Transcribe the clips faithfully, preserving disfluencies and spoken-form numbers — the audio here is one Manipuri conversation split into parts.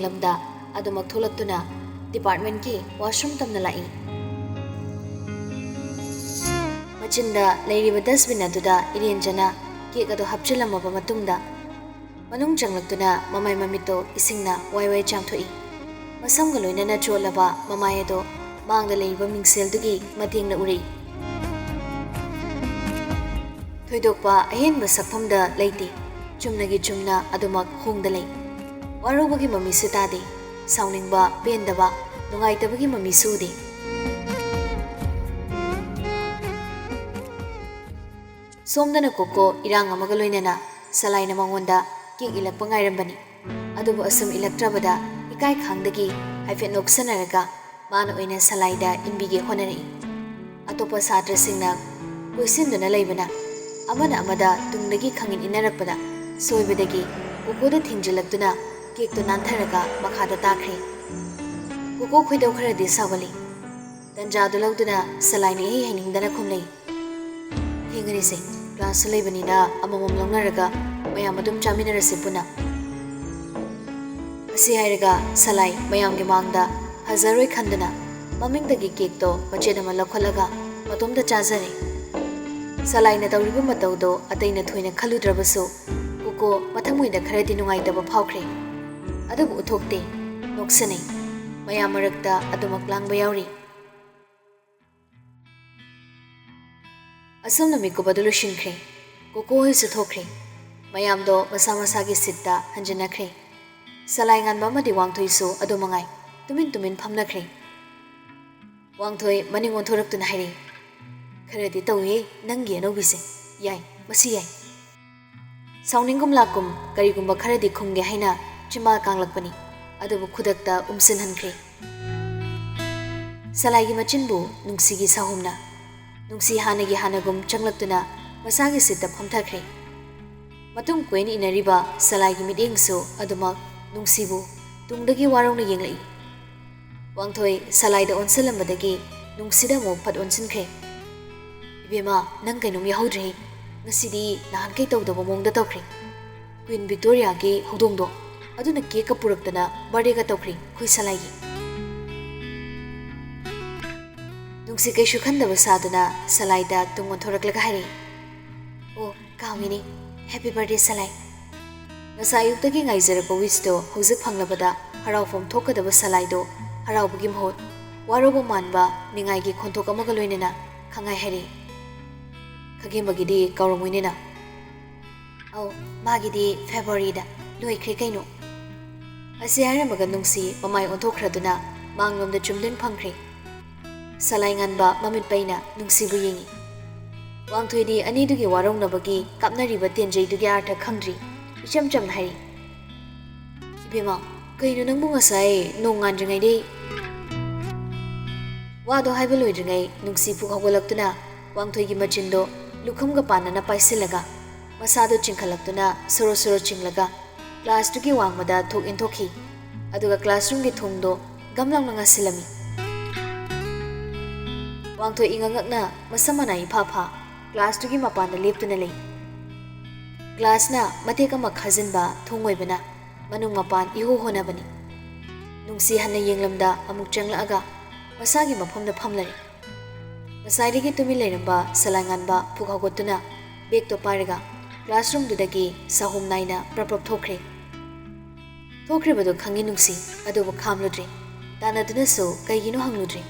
ꯂꯝꯗ ꯑꯗꯨꯃꯛ ꯊꯣꯛꯂꯛꯇꯨꯅ ꯗꯤꯄꯥꯔꯠꯃꯦꯟꯠꯀꯤ ꯋꯥꯁꯔꯨꯝ ꯇꯝꯅ ꯂꯥꯛꯏ꯫ ꯃꯆꯤꯟꯗ ꯂꯩꯔꯤꯕ ꯗꯁꯕꯤꯟ ꯑꯗꯨꯗ ꯏꯔꯦꯟꯖꯅ ꯀꯦꯛ ꯑꯗꯨ ꯍꯥꯞꯆꯤꯜꯂꯝꯃꯕ ꯃꯇꯨꯡꯗ, ꯃꯅꯨꯡ ꯆꯪꯂꯛꯇꯨꯅ ꯃꯃꯥꯏ ꯃꯃꯤꯠꯇꯣ ꯏꯁꯤꯡꯅ ꯋꯥꯏ ꯋꯥꯏ ꯆꯥꯝꯊꯣꯛꯏ꯫ ꯃꯁꯝꯒ ꯂꯣꯏꯅꯅ ꯆꯣꯠꯂꯕ ꯃꯃꯥꯏ ꯑꯗꯣ ꯃꯥꯡꯗ ꯂꯩꯔꯤꯕ ꯃꯤꯡꯁꯦꯜꯗꯨꯒꯤ ꯃꯇꯦꯡꯅ ꯎꯔꯛꯏ꯫ ꯊꯣꯏꯗꯣꯛꯄ ꯑꯍꯦꯟꯕ ꯁꯛꯐꯝꯗ ꯂꯩꯇꯦ꯫ ꯆꯨꯝꯅꯒꯤ ꯆꯨꯝꯅ ꯑꯗꯨꯃꯛ ꯍꯣꯡꯗ ꯂꯩ꯫ ꯋꯥꯔꯧꯕꯒꯤ ꯃꯃꯤꯁꯨ ꯇꯥꯗꯦ꯫ ꯁꯥꯎꯅꯤꯡꯕ, ꯄꯦꯟꯗꯕ, ꯅꯨꯡꯉꯥꯏꯇꯕꯒꯤ ꯃꯃꯤꯁꯨ ꯎꯗꯦ꯫ ꯁꯣꯝꯗꯅ ꯀꯣꯀꯣ ꯏꯔꯥꯡ ꯑꯃꯒ ꯂꯣꯏꯅꯅ ꯁꯂꯥꯏꯅ ꯃꯉꯣꯟꯗ ꯀꯦꯛ ꯏꯜꯂꯛꯄ ꯉꯥꯏꯔꯝꯕꯅꯤ꯫ ꯑꯗꯨꯕꯨ ꯑꯁꯨꯝ ꯏꯜꯂꯛꯇ꯭ꯔꯕꯗ ꯏꯀꯥꯏ ꯈꯥꯡꯗꯒꯤ ꯍꯥꯏꯐꯦꯠ ꯅꯣꯛꯁꯟꯅꯔꯒ ꯃꯥꯅ ꯑꯣꯏꯅ ꯁꯂꯥꯏꯗ ꯏꯟꯕꯤꯒꯦ ꯍꯣꯠꯅꯔꯛꯏ꯫ ꯑꯇꯣꯞꯄ ꯁꯥꯇ꯭ꯔꯁꯤꯡꯅ ꯀꯣꯏꯁꯤꯟꯗꯨꯅ ꯂꯩꯕꯅ ꯑꯃꯅ ꯑꯃꯗ ꯇꯨꯡꯗꯒꯤ ꯈꯪꯏꯟ ꯏꯟꯅꯔꯛꯄꯗ ꯁꯣꯏꯕꯗꯒꯤ ꯀꯣꯀꯣꯗ ꯊꯤꯡꯖꯤꯜꯂꯛꯇꯨꯅ ꯀꯦꯛꯇꯨ ꯅꯥꯟꯊꯔꯒ ꯃꯈꯥꯗ ꯇꯥꯈ꯭ꯔꯦ꯫ ꯀꯣꯀꯣ ꯈꯣꯏꯗꯧ ꯈꯔꯗꯤ ꯁꯥꯎꯒꯠꯂꯤ꯫ ꯇꯟꯖꯥꯗꯨ ꯂꯧꯗꯨꯅ ꯁꯂꯥꯏꯅ ꯏꯍꯩ ꯍꯩꯅꯤꯡꯗꯅ ꯈꯨꯝꯂꯛꯏ, "ꯊꯦꯡꯉꯅꯤꯁꯦ, ꯀ꯭ꯂꯥꯁꯁꯨ ꯂꯩꯕꯅꯤꯅ ꯑꯃꯃꯝ ꯂꯧꯅꯔꯒ ꯃꯌꯥꯝ ꯑꯗꯨꯝ ꯆꯥꯃꯤꯟꯅꯔꯁꯤ ꯄꯨꯟꯅ"꯫ ꯑꯁꯤ ꯍꯥꯏꯔꯒ ꯁꯂꯥꯏ ꯃꯌꯥꯝꯒꯤ ꯃꯥꯡꯗ ꯐꯖꯔꯣꯏ ꯈꯟꯗꯨꯅ ꯃꯃꯤꯡꯗꯒꯤ ꯀꯦꯛꯇꯣ ꯃꯆꯦꯠ ꯑꯃ ꯂꯧꯈꯠꯂꯒ ꯃꯇꯣꯝꯇ ꯆꯥꯖꯔꯦ꯫ ꯁꯂꯥꯏꯅ ꯇꯧꯔꯤꯕ ꯃꯇꯧꯗꯣ ꯑꯇꯩꯅ ꯊꯣꯏꯅ ꯈꯜꯂꯨꯗ꯭ꯔꯕꯁꯨ ꯀꯣꯀꯣ ꯃꯊꯃꯣꯏꯗ ꯈꯔꯗꯤ ꯅꯨꯡꯉꯥꯏꯇꯕ ꯐꯥꯎꯈ꯭ꯔꯦ꯫ ꯑꯗꯨꯕꯨ ꯎꯠꯊꯣꯛꯇꯦ, ꯅꯣꯛꯁꯟꯅꯩ꯫ ꯃꯌꯥꯝ ꯃꯔꯛꯇ ꯑꯗꯨꯃꯛ ꯂꯥꯡꯕ ꯌꯥꯎꯔꯤ꯫ ꯑꯁꯨꯝꯅ ꯃꯤꯀꯨꯞ ꯑꯗꯨ ꯂꯣꯏꯁꯤꯟꯈ꯭ꯔꯦ꯫ ꯀꯣꯀꯣ ꯍꯣꯏꯁꯨ ꯊꯣꯛꯈ꯭ꯔꯦ꯫ ꯃꯌꯥꯝꯗꯣ ꯃꯁꯥ ꯃꯁꯥꯒꯤ ꯁꯤꯠꯇ ꯍꯟꯖꯤꯟꯅꯈ꯭ꯔꯦ꯫ ꯁꯂꯥꯏ ꯉꯥꯟꯕ ꯑꯃꯗꯤ ꯋꯥꯡꯊꯣꯏꯁꯨ ꯑꯗꯨ ꯃꯉꯥꯏ ꯇꯨꯃꯤꯟ ꯇꯨꯃꯤꯟ ꯐꯝꯅꯈ꯭ꯔꯦ꯫ ꯋꯥꯡꯊꯣꯏ ꯃꯅꯤꯡ ꯑꯣꯟꯊꯣꯔꯛꯇꯨꯅ ꯍꯥꯏꯔꯛꯏ, "ꯈꯔꯗꯤ ꯇꯧꯏꯍꯦ ꯅꯪꯒꯤ ꯑꯅꯧꯕꯤꯁꯦ꯫ ꯌꯥꯏ, ꯃꯁꯤ ꯌꯥꯏ"꯫ ꯁꯥꯎꯅꯤꯡꯒꯨꯝ ꯂꯥꯛꯀꯨꯝ ꯀꯔꯤꯒꯨꯝꯕ ꯈꯔꯗꯤ ꯈꯨꯝꯒꯦ ꯍꯥꯏꯅ ꯆꯤꯝꯕꯥꯜ ꯀꯥꯡꯂꯛꯄꯅꯤ, ꯑꯗꯨꯕꯨ ꯈꯨꯗꯛꯇ ꯎꯝꯁꯤꯟꯍꯟꯈ꯭ꯔꯦ꯫ ꯁꯂꯥꯏꯒꯤ ꯃꯆꯤꯟꯕꯨ ꯅꯨꯡꯁꯤꯒꯤ ꯁꯥꯍꯨꯝꯅ꯫ ꯅꯨꯡꯁꯤ ꯍꯥꯟꯅꯒꯤ ꯍꯥꯟꯅꯒꯨꯝ ꯆꯪꯂꯛꯇꯨꯅ ꯃꯁꯥꯒꯤ ꯁꯤꯠꯇ ꯐꯝꯊꯈ꯭ꯔꯦ꯫ ꯃꯇꯨꯡ ꯀꯣꯏꯅ ꯏꯟꯅꯔꯤꯕ ꯁꯂꯥꯏꯒꯤ ꯃꯤꯠꯌꯦꯡꯁꯨ ꯑꯗꯨꯃꯛ ꯅꯨꯡꯁꯤꯕꯨ ꯇꯨꯡꯗꯒꯤ ꯋꯥꯔꯧꯅ ꯌꯦꯡꯂꯛꯏ꯫ ꯋꯥꯡꯊꯣꯏ ꯁꯂꯥꯏꯗ ꯑꯣꯟꯁꯤꯜꯂꯝꯕꯗꯒꯤ ꯅꯨꯡꯁꯤꯗ ꯑꯃꯨꯛ ꯐꯠ ꯑꯣꯟꯁꯤꯟꯈ꯭ꯔꯦ꯫ "ꯏꯕꯦꯝꯃ, ꯅꯪ ꯀꯩꯅꯣꯝ ꯌꯥꯎꯍꯧꯗ꯭ꯔꯦꯍꯦ꯫ ꯉꯁꯤꯗꯤ ꯅꯍꯥꯟꯈꯩ ꯇꯧꯗꯕ ꯃꯑꯣꯡꯗ ꯇꯧꯈ꯭ꯔꯦ꯫ ꯀ꯭ꯋꯤꯟ ꯚꯤꯛꯇꯣꯔꯤꯌꯥꯒꯤ ꯍꯧꯗꯣꯡꯗꯣ, ꯑꯗꯨꯅ cake ꯀ ꯄꯨꯔꯛꯇꯅ birthday ꯒ ꯇꯧꯈ꯭ꯔꯦ ꯑꯩꯈꯣꯏ ꯁꯂꯥꯏꯒꯤ꯫ ꯅꯨꯡꯁꯤ ꯀꯩꯁꯨ ꯈꯟꯗꯕ ꯁꯥꯗꯨꯅ ꯁꯂꯥꯏꯗ ꯇꯨꯡ ꯑꯣꯟꯊꯣꯔꯛꯂꯒ ꯍꯥꯏꯔꯛꯏ, "ꯑꯣ, ꯀꯥꯎꯏꯅꯦ꯫ Happy birthday, ꯁꯂꯥꯏ!" ꯉꯁꯥꯏ ꯑꯌꯨꯛꯇꯒꯤ ꯉꯥꯏꯖꯔꯛꯄ wish ꯇꯣ ꯍꯧꯖꯤꯛ ꯐꯪꯂꯕꯗ ꯍꯔꯥꯎꯐꯝ ꯊꯣꯛꯀꯗꯕ ꯁꯂꯥꯏꯗꯣ ꯍꯔꯥꯎꯕꯒꯤ ꯃꯍꯨꯠ ꯋꯥꯔꯧꯕ ꯃꯥꯟꯕ ꯅꯤꯡꯉꯥꯏꯒꯤ ꯈꯣꯟꯊꯣꯛ ꯑꯃꯒ ꯂꯣꯏꯅꯅ ꯈꯪꯍꯥꯏ ꯍꯥꯏꯔꯛꯏ, "ꯈꯒꯦꯝꯕꯒꯤꯗꯤ ꯀꯥꯎꯔꯝꯃꯣꯏꯅꯦ ꯅꯪ?" "ꯑꯧ, ꯃꯥꯒꯤꯗꯤ February ꯗ ꯂꯣꯏꯈ꯭ꯔꯦ ꯀꯩꯅꯣ!" ꯑꯁꯤ ꯍꯥꯏꯔꯝꯃꯒ ꯅꯨꯡꯁꯤ ꯃꯃꯥꯏ ꯑꯣꯟꯊꯣꯛꯈ꯭ꯔꯗꯨꯅ ꯃꯥꯡꯂꯣꯝꯗ ꯆꯨꯝꯗ꯭ꯔꯤꯡ ꯐꯝꯈ꯭ꯔꯦ꯫ ꯁꯂꯥꯏ ꯉꯥꯟꯕ ꯃꯃꯤꯠ ꯄꯩꯅ ꯅꯨꯡꯁꯤꯕꯨ ꯌꯦꯡꯏ꯫ ꯋꯥꯡꯊꯣꯏꯗꯤ ꯑꯅꯤꯗꯨꯒꯤ ꯋꯥꯔꯧꯅꯕꯒꯤ ꯀꯥꯞꯅꯔꯤꯕ ꯇꯦꯟꯖꯩꯗꯨꯒꯤ ꯑꯥꯔꯊ ꯈꯪꯗ꯭ꯔꯤ꯫ ꯏꯆꯝ ꯆꯝꯅ ꯍꯥꯏꯔꯤ, "ꯏꯕꯦꯝꯃ, ꯀꯩꯅꯣ ꯅꯪꯕꯨ ꯉꯁꯥꯏ ꯅꯣꯡ ꯉꯥꯟꯗ꯭ꯔꯤꯉꯩꯗꯩ?" ꯋꯥꯗꯣ ꯍꯥꯏꯕ ꯂꯣꯏꯗ꯭ꯔꯤꯉꯩ ꯅꯨꯡꯁꯤ ꯄꯨꯛ ꯍꯧꯒꯠꯂꯛꯇꯨꯅ ꯋꯥꯡꯊꯣꯏꯒꯤ ꯃꯆꯤꯟꯗꯣ ꯂꯨꯈꯝꯒ ꯄꯥꯟꯅꯅ ꯄꯥꯏꯁꯤꯜꯂꯒ ꯃꯁꯥꯗꯣ ꯆꯤꯡꯈꯠꯂꯛꯇꯨꯅ ꯁꯣꯔꯣ ꯁꯣꯔꯣ ꯆꯤꯡꯂꯒ ꯀ꯭ꯂꯥꯁꯇꯨꯒꯤ ꯋꯥꯡꯃꯗ ꯊꯣꯛ ꯏꯟꯊꯣꯛꯈꯤ꯫ ꯑꯗꯨꯒ ꯀ꯭ꯂꯥꯁꯔꯨꯝꯒꯤ ꯊꯣꯡꯗꯣ ꯒꯝ ꯂꯥꯎꯅ ꯉꯥꯁꯤꯜꯂꯝꯃꯤ꯫ ꯋꯥꯡꯊꯣꯏ ꯏꯉꯛ ꯉꯛꯅ ꯃꯁꯝ ꯃꯅꯥ ꯏꯐꯥ ꯐꯥ ꯀ꯭ꯂꯥꯁꯇꯨꯒꯤ ꯃꯄꯥꯟꯗ ꯂꯦꯞꯇꯨꯅ ꯂꯩ꯫ ꯀ꯭ꯂꯥꯁꯅ ꯃꯇꯦꯛ ꯑꯃ ꯈꯥꯖꯤꯟꯕ ꯊꯣꯡ ꯑꯣꯏꯕꯅ ꯃꯅꯨꯡ ꯃꯄꯥꯟ ꯏꯍꯣ ꯍꯣꯅꯕꯅꯤ꯫ ꯅꯨꯡꯁꯤ ꯍꯟꯅ ꯌꯦꯡꯂꯝꯗ ꯑꯃꯨꯛ ꯆꯪꯂꯛꯑꯒ ꯃꯁꯥꯒꯤ ꯃꯐꯝꯗ ꯐꯝꯂꯔꯦ꯫ ꯉꯁꯥꯏꯗꯒꯤ ꯇꯨꯃꯤꯟ ꯂꯩꯔꯝꯕ ꯁꯂꯥꯏꯉꯥꯟꯕ ꯄꯨꯛ ꯍꯧꯒꯠꯇꯨꯅ ꯕꯦꯒꯇꯣ ꯄꯥꯏꯔꯒ ꯀ꯭ꯂꯥꯁꯔꯨꯝꯗꯨꯗꯒꯤ ꯁꯥꯍꯣꯝ ꯅꯥꯏꯅ ꯄ꯭ꯔꯞ ꯄ꯭ꯔꯞ ꯊꯣꯛꯈ꯭ꯔꯦ꯫ ꯊꯣꯛꯈ꯭ꯔꯤꯕꯗꯨ ꯈꯪꯉꯤ ꯅꯨꯡꯁꯤ, ꯑꯗꯨꯕꯨ ꯈꯥꯝꯂꯨꯗ꯭ꯔꯦ꯫ ꯇꯥꯟꯅꯗꯨꯅꯁꯨ ꯀꯩꯒꯤꯅꯣ ꯍꯪꯂꯨꯗ꯭ꯔꯦ꯫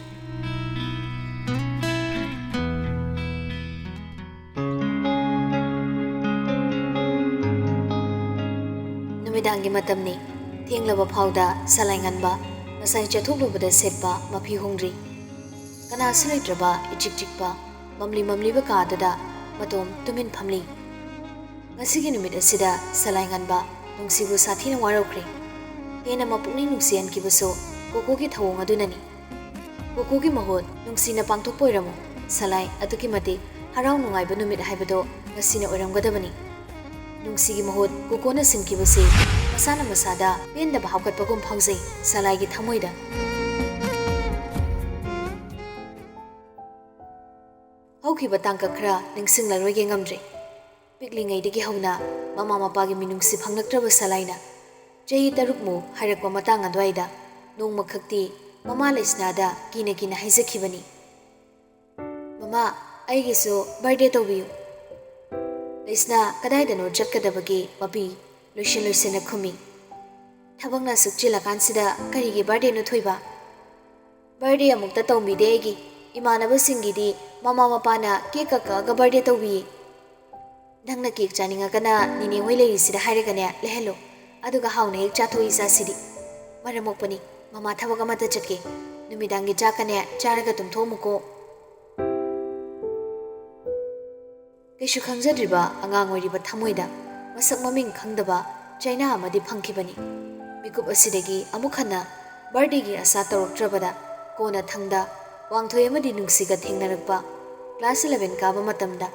ꯅꯨꯃꯤꯗꯥꯡꯒꯤ ꯃꯇꯝꯅꯤ꯫ ꯊꯦꯡꯂꯕ ꯐꯥꯎꯗ ꯁꯂꯥꯏꯉꯥꯟꯕ ꯉꯁꯥꯏ ꯆꯠꯊꯣꯛꯂꯨꯕꯗ ꯁꯦꯠꯄ ꯃꯐꯤ ꯍꯣꯡꯗ꯭ꯔꯤ꯫ ꯀꯅꯥꯁꯨ ꯂꯩꯇ꯭ꯔꯕ ꯏꯆꯤꯛ ꯆꯤꯛꯄ ꯃꯝꯂꯤ ꯃꯝꯂꯤꯕ ꯀꯥꯗꯨꯗ ꯃꯇꯣꯝ ꯇꯨꯃꯤꯟ ꯐꯝꯂꯤ꯫ ꯉꯁꯤꯒꯤ ꯅꯨꯃꯤꯠ ꯑꯁꯤꯗ ꯁꯂꯥꯏꯉꯥꯟꯕ ꯅꯨꯡꯁꯤꯕꯨ ꯁꯥꯊꯤꯅ ꯋꯥꯔꯧꯈ꯭ꯔꯦ꯫ ꯍꯦꯟꯅ ꯃꯄꯨꯛꯅꯤꯡ ꯅꯨꯡꯁꯤꯍꯟꯈꯤꯕꯁꯨ ꯀꯣꯀꯣꯒꯤ ꯊꯧꯑꯣꯡ ꯑꯗꯨꯅꯅꯤ꯫ ꯀꯣꯀꯣꯒꯤ ꯃꯍꯨꯠ ꯅꯨꯡꯁꯤꯅ ꯄꯥꯡꯊꯣꯛꯄ ꯑꯣꯏꯔꯝꯃꯨ꯫ ꯁꯂꯥꯏ ꯑꯗꯨꯛꯀꯤ ꯃꯇꯤꯛ ꯍꯔꯥꯎ ꯅꯨꯡꯉꯥꯏꯕ ꯅꯨꯃꯤꯠ ꯍꯥꯏꯕꯗꯣ ꯉꯁꯤꯅ ꯑꯣꯏꯔꯝꯒꯗꯕꯅꯤ꯫ ꯅꯨꯡꯁꯤꯒꯤ ꯃꯍꯨꯠ ꯀꯣꯀꯣꯅ ꯁꯤꯟꯈꯤꯕꯁꯤ ꯃꯁꯥꯅ ꯃꯁꯥꯗ ꯄꯦꯟꯗꯕ ꯍꯥꯞꯀꯠꯄꯒꯨꯝ ꯐꯥꯎꯖꯩ ꯁꯂꯥꯏꯒꯤ ꯊꯃꯣꯏꯗ꯫ ꯍꯧꯈꯤꯕ ꯇꯥꯡꯀꯛ ꯈꯔ ꯅꯤꯡꯁꯤꯡꯂꯔꯣꯏꯒꯦ ꯉꯝꯗ꯭ꯔꯦ꯫ ꯄꯤꯛꯂꯤꯉꯩꯗꯒꯤ ꯍꯧꯅ ꯃꯃꯥ ꯃꯄꯥꯒꯤ ꯃꯤꯅꯨꯡꯁꯤ ꯐꯪꯂꯛꯇ꯭ꯔꯕ ꯁꯂꯥꯏꯅ ꯆꯍꯤ ꯇꯔꯨꯛꯃꯨꯛ ꯍꯥꯏꯔꯛꯄ ꯃꯇꯥꯡ ꯑꯗꯨꯋꯥꯏꯗ ꯅꯣꯡꯃꯈꯛꯇꯤ ꯃꯃꯥ ꯂꯩꯁꯅꯥꯗ ꯀꯤꯅ ꯀꯤꯅ ꯍꯥꯏꯖꯈꯤꯕꯅꯤ, "ꯃꯃꯥ, ꯑꯩꯒꯤꯁꯨ ꯕꯥꯔꯗꯦ ꯇꯧꯕꯤꯌꯨ꯫" ꯂꯩꯁꯅꯥ ꯀꯗꯥꯏꯗꯅꯣ ꯆꯠꯀꯗꯕꯒꯤ ꯃꯄꯤ ꯂꯣꯏꯁꯤꯟ ꯂꯣꯏꯁꯤꯟꯅ ꯈꯨꯝꯃꯤ, "ꯊꯕꯛꯅ ꯑꯁꯨꯛ ꯆꯤꯜꯂꯀꯥꯟꯁꯤꯗ ꯀꯔꯤꯒꯤ ꯕꯥꯔꯗꯦꯅꯣ ꯊꯣꯏꯕ? ꯕꯥꯔꯗꯦ ꯑꯃꯨꯛꯇ ꯇꯧꯕꯤꯗꯦ ꯑꯩꯒꯤ꯫ ꯏꯃꯥꯟꯅꯕꯁꯤꯡꯒꯤꯗꯤ ꯃꯃꯥ ꯃꯄꯥꯅ ꯀꯦꯛꯀ ꯀꯛꯑꯒ ꯕꯥꯔꯗꯦ ꯇꯧꯕꯤꯌꯦ꯫ ꯅꯪꯅ ꯀꯦꯛ ꯆꯥꯅꯤꯡꯉꯒꯅ ꯅꯦꯅꯦ ꯍꯣꯏ ꯂꯩꯔꯤꯁꯤꯗ ꯍꯥꯏꯔꯒꯅꯦ ꯂꯩꯍꯜꯂꯣ, ꯑꯗꯨꯒ ꯍꯥꯎꯅ ꯍꯦꯛ ꯆꯥꯊꯣꯛꯏ ꯆꯥꯁꯤꯗꯤ꯫ ꯃꯔꯝ ꯃꯣꯛꯄꯅꯤ, ꯃꯃꯥ ꯊꯕꯛ ꯑꯃꯇ ꯆꯠꯀꯦ꯫ ꯅꯨꯃꯤꯗꯥꯡꯒꯤ ꯆꯥꯛꯀꯅꯦ ꯆꯥꯔꯒ ꯇꯨꯝꯊꯣꯛꯑꯝꯃꯨꯀꯣ꯫" ꯀꯩꯁꯨ ꯈꯪꯖꯗ꯭ꯔꯤꯕ ꯑꯉꯥꯡ ꯑꯣꯏꯔꯤꯕ ꯊꯃꯣꯏꯗ ꯃꯁꯛ ꯃꯃꯤꯡ ꯈꯪꯗꯕ ꯆꯩꯅꯥ ꯑꯃꯗꯤ ꯐꯪꯈꯤꯕꯅꯤ꯫ ꯃꯤꯀꯨꯞ ꯑꯁꯤꯗꯒꯤ ꯑꯃꯨꯛ ꯍꯟꯅ ꯕꯥꯔꯗꯦꯒꯤ ꯑꯁꯥ ꯇꯧꯔꯛꯇ꯭ꯔꯕꯗ ꯀꯣꯟꯅꯊꯪꯗ ꯋꯥꯡꯊꯣꯏ ꯑꯃꯗꯤ ꯅꯨꯡꯁꯤꯒ ꯊꯦꯡꯅꯔꯛꯄ꯫ ꯀ꯭ꯂꯥꯁ eleven ꯀꯥꯕ ꯃꯇꯝꯗ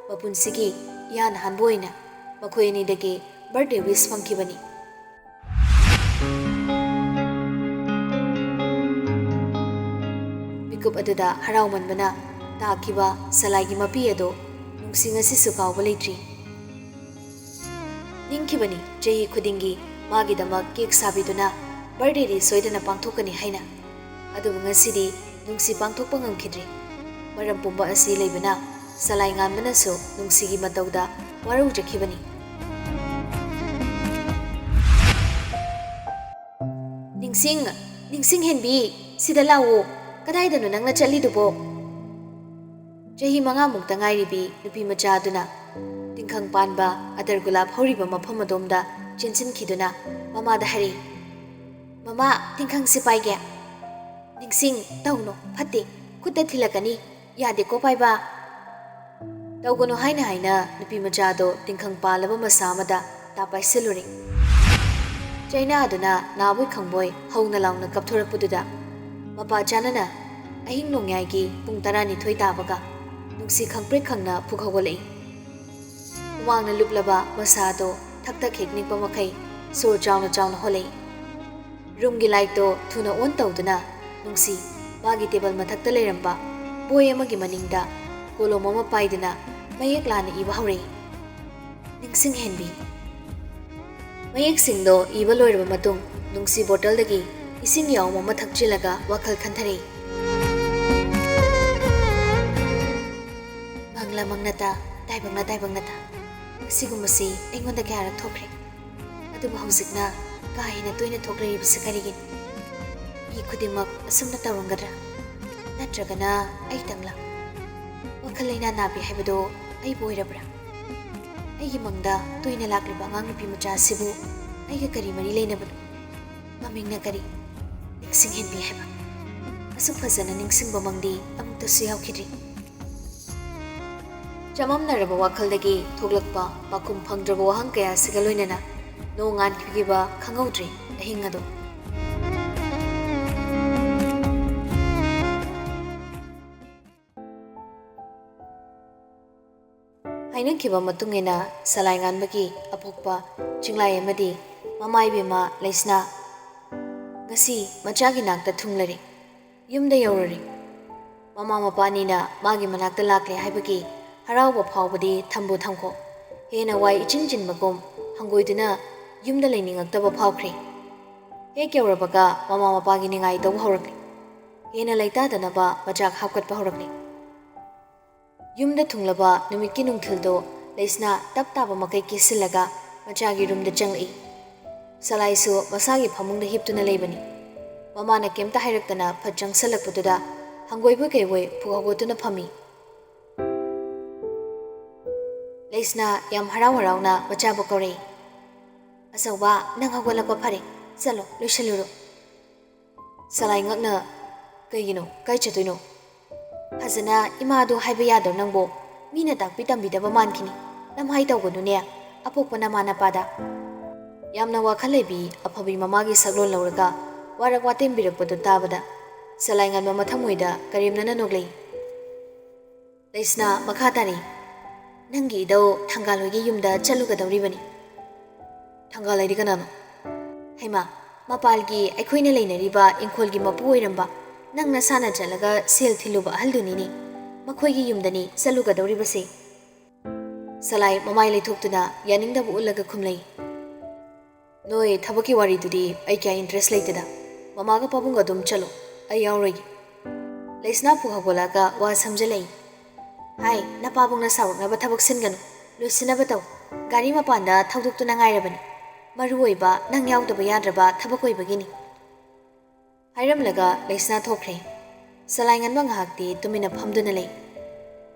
ꯃꯄꯨꯟꯁꯤꯒꯤ ꯏꯍꯥꯟ ꯍꯥꯟꯕ ꯑꯣꯏꯅ ꯃꯈꯣꯏ ꯑꯅꯤꯗꯒꯤ ꯕꯥꯔꯗꯦ ꯋꯤꯁ ꯐꯪꯈꯤꯕꯅꯤ꯫ ꯃꯤꯀꯨꯞ ꯑꯗꯨꯗ ꯍꯔꯥꯎꯃꯟꯕꯅ ꯇꯥꯈꯤꯕ ꯁꯂꯥꯏꯒꯤ ꯃꯄꯤ ꯑꯗꯣ ꯅꯨꯡꯁꯤ ꯉꯁꯤꯁꯨ ꯀꯥꯎꯕ ꯂꯩꯇ꯭ꯔꯤ꯫ ꯅꯤꯡꯈꯤꯕꯅꯤ ꯆꯍꯤ ꯈꯨꯗꯤꯡꯒꯤ ꯃꯥꯒꯤꯗꯃꯛ ꯀꯦꯛ ꯁꯥꯕꯤꯗꯨꯅ ꯕꯥꯔꯗꯦꯗꯤ ꯁꯣꯏꯗꯅ ꯄꯥꯡꯊꯣꯛꯀꯅꯤ ꯍꯥꯏꯅ꯫ ꯑꯗꯨꯕꯨ ꯉꯁꯤꯗꯤ ꯅꯨꯡꯁꯤ ꯄꯥꯡꯊꯣꯛꯄ ꯉꯝꯈꯤꯗ꯭ꯔꯦ꯫ ꯃꯔꯝ ꯄꯨꯝꯕ ꯑꯁꯤ ꯂꯩꯕꯅ ꯁꯂꯥꯏ ꯉꯥꯟꯕꯅꯁꯨ ꯅꯨꯡꯁꯤꯒꯤ ꯃꯇꯧꯗ ꯋꯥꯔꯧꯖꯈꯤꯕꯅꯤ꯫ "ꯅꯤꯡꯁꯤꯡ, ꯅꯤꯡꯁꯤꯡ ꯍꯦꯟꯕꯤ, ꯁꯤꯗ ꯂꯥꯛꯑꯣ꯫ ꯀꯗꯥꯏꯗꯅꯣ ꯅꯪꯅ ꯆꯠꯂꯤꯗꯨꯕꯣ?" ꯆꯍꯤ ꯃꯉꯥꯃꯨꯛꯇ ꯉꯥꯏꯔꯤꯕꯤ ꯅꯨꯄꯤ ꯃꯆꯥ ꯑꯗꯨꯅ ꯇꯤꯡꯈꯪ ꯄꯥꯟꯕ ꯑꯗꯔ ꯒꯨꯂꯥꯞ ꯍꯧꯔꯤꯕ ꯃꯐꯝ ꯑꯗꯣꯝꯗ ꯆꯦꯟꯁꯤꯟꯈꯤꯗꯨꯅ ꯃꯃꯥꯗ ꯍꯥꯏꯔꯛꯏ, "ꯃꯃꯥ, ꯇꯤꯡꯈꯪꯁꯤ ꯄꯥꯏꯒꯦ꯫" "ꯅꯤꯡꯁꯤꯡ, ꯇꯧꯅꯨ, ꯐꯠꯇꯦ, ꯈꯨꯠꯇ ꯊꯤꯜꯂꯛꯀꯅꯤ, ꯌꯥꯗꯦꯀꯣ ꯄꯥꯏꯕ꯫" "ꯇꯧꯒꯅꯨ" ꯍꯥꯏꯅ ꯍꯥꯏꯅ ꯅꯨꯄꯤ ꯃꯆꯥꯗꯣ ꯇꯤꯡꯈꯪ ꯄꯥꯜꯂꯕ ꯃꯁꯥ ꯑꯃꯗ ꯇꯥ ꯄꯥꯏꯁꯤꯜꯂꯨꯔꯦ꯫ ꯆꯩꯅꯥ ꯑꯗꯨꯅ ꯅꯥꯕꯣꯏ ꯈꯪꯕꯣꯏ ꯍꯧꯅ ꯂꯥꯎꯅ ꯀꯞꯊꯣꯔꯛꯄꯗꯨꯗ ꯃꯄꯥ ꯆꯥꯅꯅ ꯑꯍꯤꯡ ꯅꯣꯡꯌꯥꯏꯒꯤ ꯄꯨꯡ ꯇꯔꯥꯅꯤꯊꯣꯏ ꯇꯥꯕꯒ ꯅꯨꯡꯁꯤ ꯈꯪꯄ꯭ꯔꯦꯛ ꯈꯪꯅ ꯐꯨꯛ ꯍꯧꯒꯠꯂꯛꯏ꯫ ꯍꯨꯃꯥꯡꯅ ꯂꯨꯞꯂꯕ ꯃꯁꯥꯗꯣ ꯊꯛ ꯊꯛ ꯍꯦꯛ ꯅꯤꯛꯄ ꯃꯈꯩ ꯁꯣꯔ ꯆꯥꯎꯅ ꯆꯥꯎꯅ ꯍꯣꯜꯂꯛꯏ꯫ ꯔꯨꯝꯒꯤ ꯂꯥꯏꯠꯇꯣ ꯊꯨꯅ ꯑꯣꯟ ꯇꯧꯗꯨꯅ ꯅꯨꯡꯁꯤ ꯃꯥꯒꯤ ꯇꯦꯕꯜ ꯃꯊꯛꯇ ꯂꯩꯔꯝꯕ ꯕꯣꯏ ꯑꯃꯒꯤ ꯃꯅꯤꯡꯗ ꯀꯣꯂꯣꯝ ꯑꯃ ꯄꯥꯏꯗꯨꯅ ꯃꯌꯦꯛ ꯂꯥꯅ ꯏꯕ ꯍꯧꯔꯛꯏ꯫ "ꯅꯤꯡꯁꯤꯡ ꯍꯦꯟꯕꯤ꯫" ꯃꯌꯦꯛꯁꯤꯡꯗꯣ ꯏꯕ ꯂꯣꯏꯔꯕ ꯃꯇꯨꯡ, ꯅꯨꯡꯁꯤ ꯕꯣꯇꯜꯗꯒꯤ ꯏꯁꯤꯡ ꯌꯥꯎꯝ ꯑꯃ ꯊꯛꯆꯤꯜꯂꯒ ꯋꯥꯈꯜ ꯈꯟꯊꯔꯛꯏ꯫ ꯃꯪꯂꯥ ꯃꯪꯅꯇꯥ, ꯇꯥꯏꯕꯪꯂꯥ ꯇꯥꯏꯕꯪꯅꯇꯥ, ꯑꯁꯤꯒꯨꯝꯕꯁꯤ ꯑꯩꯉꯣꯟꯗ ꯀꯌꯥꯔꯛ ꯊꯣꯛꯈ꯭ꯔꯦ꯫ ꯑꯗꯨꯕꯨ ꯍꯧꯖꯤꯛꯅ ꯀꯥ ꯍꯦꯟꯅ ꯇꯣꯏꯅ ꯊꯣꯛꯂꯛꯂꯤꯕꯁꯤ ꯀꯔꯤꯒꯤꯅꯣ? ꯃꯤ ꯈꯨꯗꯤꯡꯃꯛ ꯑꯁꯨꯝꯅ ꯇꯧꯔꯝꯒꯗ꯭ꯔꯥ? ꯅꯠꯇ꯭ꯔꯒꯅ ꯑꯩꯇꯪꯂꯥ? ꯋꯥꯈꯜ ꯂꯩꯅꯥ ꯅꯥꯕꯤ ꯍꯥꯏꯕꯗꯣ ꯑꯩꯕꯨ ꯑꯣꯏꯔꯕ꯭ꯔꯥ? ꯑꯩꯒꯤ ꯃꯪꯗ ꯇꯣꯏꯅ ꯂꯥꯛꯂꯤꯕ ꯑꯉꯥꯡ ꯅꯨꯄꯤ ꯃꯆꯥ ꯑꯁꯤꯕꯨ ꯑꯩꯒ ꯀꯔꯤ ꯃꯔꯤ ꯂꯩꯅꯕꯅꯣ? ꯃꯃꯤꯡꯅ ꯀꯔꯤ? ꯅꯤꯡꯁꯤꯡꯍꯦꯟꯕꯤ ꯍꯥꯏꯕ꯫ ꯑꯁꯨꯛ ꯐꯖꯅ ꯅꯤꯡꯁꯤꯡꯕ ꯃꯪꯗꯤ ꯑꯃꯨꯛꯇꯁꯨ ꯌꯥꯎꯈꯤꯗ꯭ꯔꯤ꯫ ꯆꯃꯝꯅꯔꯕ ꯋꯥꯈꯜꯗꯒꯤ ꯊꯣꯛꯂꯛꯄ ꯄꯥꯎꯈꯨꯝ ꯐꯪꯗ꯭ꯔꯕ ꯋꯥꯍꯪ ꯀꯌꯥ ꯑꯁꯤꯒ ꯂꯣꯏꯅꯅ ꯅꯣꯡ ꯉꯥꯟꯈꯤꯕ ꯈꯪꯍꯧꯗ꯭ꯔꯦ ꯑꯍꯤꯡ ꯑꯗꯨ꯫ ꯍꯥꯏꯅꯈꯤꯕ ꯃꯇꯨꯡ ꯏꯟꯅ ꯁꯂꯥꯏ ꯉꯥꯟꯕꯒꯤ ꯑꯄꯣꯛꯄ ꯆꯤꯡꯂꯥꯏ ꯑꯃꯗꯤ ꯃꯃꯥ ꯏꯕꯦꯝꯃ ꯂꯩꯁꯅꯥ ꯉꯁꯤ ꯃꯆꯥꯒꯤ ꯅꯥꯛꯇ ꯊꯨꯡꯂꯔꯦ꯫ ꯌꯨꯝꯗ ꯌꯧꯔꯔꯦ꯫ ꯃꯃꯥ ꯃꯄꯥ ꯑꯅꯤꯅ ꯃꯥꯒꯤ ꯃꯅꯥꯛꯇ ꯂꯥꯛꯂꯦ ꯍꯥꯏꯕꯒꯤ ꯍꯔꯥꯎꯕ ꯐꯥꯎꯕꯗꯤ ꯊꯝꯕꯨ ꯊꯝꯈꯣ, ꯍꯦꯟꯅ ꯋꯥꯏ ꯏꯆꯤꯟ ꯆꯤꯟꯕꯒꯨꯝ ꯍꯪꯒꯣꯏꯗꯨꯅ ꯌꯨꯝꯗ ꯂꯩꯅꯤꯡꯉꯛꯇꯕ ꯐꯥꯎꯈ꯭ꯔꯦ꯫ ꯍꯦꯛ ꯌꯧꯔꯕꯒ ꯃꯃꯥ ꯃꯄꯥꯒꯤ ꯅꯤꯡꯉꯥꯏ ꯇꯧꯕ ꯍꯧꯔꯛꯂꯦ꯫ ꯍꯦꯟꯅ ꯂꯩꯇꯥꯗꯅꯕ ꯃꯆꯥꯛ ꯍꯥꯞꯀꯠꯄ ꯍꯧꯔꯛꯂꯦ꯫ ꯌꯨꯝꯗ ꯊꯨꯡꯂꯕ ꯅꯨꯃꯤꯠꯀꯤ ꯅꯨꯡꯊꯤꯜꯗꯣ ꯂꯩꯁꯅꯥ ꯇꯞ ꯇꯥꯕ ꯃꯈꯩ ꯀꯦꯁꯤꯜꯂꯒ ꯃꯆꯥꯒꯤ ꯔꯨꯝꯗ ꯆꯪꯂꯛꯏ꯫ ꯁꯂꯥꯏꯁꯨ ꯃꯁꯥꯒꯤ ꯐꯃꯨꯡꯗ ꯍꯤꯞꯇꯨꯅ ꯂꯩꯕꯅꯤ꯫ ꯃꯃꯥꯅ ꯀꯩꯝꯇ ꯍꯥꯏꯔꯛꯇꯅ ꯐꯠ ꯆꯪꯁꯜꯂꯛꯄꯗꯨꯗ ꯍꯪꯒꯣꯏꯕꯣꯏ ꯀꯩꯕꯣꯏ ꯐꯨꯛ ꯍꯧꯒꯠꯇꯨꯅ ꯐꯝꯃꯤ꯫ ꯂꯩꯁꯅꯥ ꯌꯥꯝ ꯍꯔꯥꯎ ꯍꯔꯥꯎꯅ ꯃꯆꯥꯕꯨ ꯀꯧꯔꯛꯏ꯫ "ꯑꯆꯧꯕ, ꯅꯪ ꯍꯧꯒꯠꯂꯛꯄ ꯐꯔꯦ꯫ ꯆꯠꯂꯣ, ꯂꯣꯏꯁꯤꯜꯂꯨꯔꯣ꯫" ꯁꯂꯥꯏ ꯉꯛꯅ, "ꯀꯩꯒꯤꯅꯣ? ꯀꯥꯏ ꯆꯠꯇꯣꯏꯅꯣ?" "ꯐꯖꯅ ꯏꯃꯥꯗꯣ ꯍꯥꯏꯕ ꯌꯥꯗ꯭ꯔꯣ ꯅꯪꯕꯣ? ꯃꯤꯅ ꯇꯥꯛꯄꯤ ꯇꯝꯕꯤꯗꯕ ꯃꯥꯟꯈꯤꯅꯤ꯫ ꯅꯝꯍꯥꯏ ꯇꯧꯒꯅꯨꯅꯦ, ꯑꯄꯣꯛꯄ ꯅꯃꯥ ꯅꯄꯥꯗ꯫" ꯌꯥꯝꯅ ꯋꯥꯈꯜ ꯂꯩꯕꯤ ꯑꯐꯕꯤ ꯃꯃꯥꯒꯤ ꯁꯛꯂꯣꯟ ꯂꯧꯔꯒ ꯋꯥꯔꯛ ꯋꯥꯇꯦꯝꯕꯤꯔꯛꯄꯗꯨ ꯇꯥꯕꯗ ꯁꯂꯥꯏ ꯉꯟꯕ ꯃꯊꯃꯣꯏꯗ ꯀꯔꯦꯝꯅꯅ ꯅꯣꯛꯂꯛꯏ꯫ ꯂꯩꯁꯅꯥ ꯃꯈꯥ ꯇꯥꯔꯤ, "ꯅꯪꯒꯤ ꯏꯙꯧ ꯊꯪꯒꯥꯜ ꯍꯣꯏꯒꯤ ꯌꯨꯝꯗ ꯆꯠꯂꯨꯒꯗꯧꯔꯤꯕꯅꯤ꯫" "ꯊꯪꯒꯥꯜ ꯍꯥꯏꯗꯤ ꯀꯅꯥꯅꯣ?" "ꯍꯩꯃꯥ, ꯃꯄꯥꯜꯒꯤ ꯑꯩꯈꯣꯏꯅ ꯂꯩꯅꯔꯤꯕ ꯏꯪꯈꯣꯜꯒꯤ ꯃꯄꯨ ꯑꯣꯏꯔꯝꯕ, ꯅꯪ ꯅꯁꯥꯅ ꯆꯠꯂꯒ ꯁꯦꯜ ꯊꯤꯜꯂꯨꯕ ꯑꯍꯜꯗꯨꯅꯤꯅꯦ꯫ ꯃꯈꯣꯏꯒꯤ ꯌꯨꯝꯗꯅꯤ ꯆꯠꯂꯨꯒꯗꯧꯔꯤꯕꯁꯦ꯫" ꯁꯂꯥꯏ ꯃꯃꯥꯏ ꯂꯩꯊꯣꯛꯇꯨꯅ ꯌꯥꯅꯤꯡꯗꯕ ꯎꯠꯂꯒ ꯈꯨꯝꯂꯩ꯫ ꯅꯣꯏ ꯊꯕꯛꯀꯤ ꯋꯥꯔꯤꯗꯨꯗꯤ ꯑꯩ ꯀꯌꯥ interest ꯂꯩꯇꯦꯗ꯫ ꯃꯃꯥꯒ ꯄꯥꯕꯨꯡꯒ ꯑꯗꯨꯝ ꯆꯠꯂꯣ, ꯑꯩ ꯌꯥꯎꯔꯣꯏꯒꯦ꯫ ꯂꯩꯁꯅꯥ ꯐꯨꯛ ꯍꯧꯒꯠꯂꯛꯑꯒ ꯋꯥ ꯁꯝꯖꯜꯂꯛꯏ꯫ ꯍꯥꯏ, ꯅꯄꯥꯕꯨꯡꯅ ꯁꯥꯎꯔꯛꯅꯕ ꯊꯕꯛ ꯁꯤꯟꯒꯅꯨ, ꯂꯣꯏꯁꯤꯟꯅꯕ ꯇꯧ꯫ ꯒꯥꯔꯤ ꯃꯄꯥꯟꯗ ꯊꯧꯗꯣꯛꯇꯨꯅ ꯉꯥꯏꯔꯕꯅꯤ꯫ ꯃꯔꯨ ꯑꯣꯏꯕ ꯅꯪ ꯌꯥꯎꯗꯕ ꯌꯥꯗ꯭ꯔꯕ ꯊꯕꯛ ꯑꯣꯏꯕꯒꯤꯅꯤ꯫ ꯍꯥꯏꯔꯝꯂꯒ ꯂꯩꯁꯅꯥ ꯊꯣꯛꯈ꯭ꯔꯦ꯫ ꯆꯂꯥꯏꯉꯟꯕ ꯉꯥꯏꯍꯥꯛꯇꯤ ꯇꯨꯃꯤꯟꯅ ꯐꯝꯗꯨꯅ ꯂꯩ꯫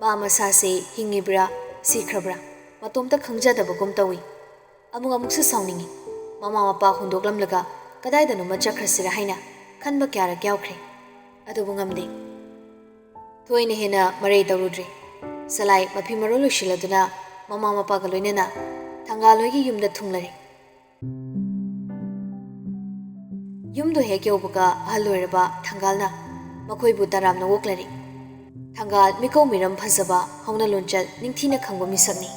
ꯃꯥ ꯃꯁꯥꯁꯦ ꯍꯤꯡꯉꯤꯕ꯭ꯔꯥ ꯁꯤꯈ꯭ꯔꯕ꯭ꯔꯥ ꯃꯇꯣꯝꯇ ꯈꯪꯖꯗꯕꯒꯨꯝ ꯇꯧꯏ꯫ ꯑꯃꯨꯛ ꯑꯃꯨꯛꯁꯨ ꯁꯥꯎꯅꯤꯡꯏ꯫ ꯃꯃꯥ ꯃꯄꯥ ꯍꯨꯟꯗꯣꯛꯂꯝꯂꯒ ꯀꯗꯥꯏꯗꯅꯣꯃ ꯆꯠꯈ꯭ꯔꯁꯤꯔꯥ ꯍꯥꯏꯅ ꯈꯟꯕ ꯀꯌꯥꯔꯛ ꯌꯥꯎꯈ꯭ꯔꯦ꯫ ꯑꯗꯨꯕꯨ ꯉꯝꯗꯦ꯫ ꯊꯣꯏꯅ ꯍꯦꯟꯅ ꯃꯔꯩ ꯇꯧꯔꯨꯗ꯭ꯔꯦ꯫ ꯆꯂꯥꯏ ꯃꯐꯤ ꯃꯔꯣꯜ ꯂꯣꯏꯁꯤꯜꯂꯗꯨꯅ ꯃꯃꯥ ꯃꯄꯥꯒ ꯂꯣꯏꯅꯅ ꯊꯪꯒꯥꯜ ꯍꯣꯏꯒꯤ ꯌꯨꯝꯗ ꯊꯨꯡꯂꯔꯦ꯫ ꯌꯨꯝꯗꯣ ꯍꯦꯛ ꯌꯧꯕꯒ ꯑꯍꯜ ꯑꯣꯏꯔꯕ ꯊꯪꯒꯥꯜꯅ ꯃꯈꯣꯏꯕꯨ ꯇꯔꯥꯝꯅ ꯑꯣꯛꯂꯔꯦ꯫ ꯊꯪꯒꯥꯜ ꯃꯤꯀꯧ ꯃꯤꯔꯝ ꯐꯖꯕ, ꯍꯧꯅ ꯂꯣꯟꯆꯠ ꯅꯤꯡꯊꯤꯅ ꯈꯪꯕ ꯃꯤꯁꯛꯅꯤ꯫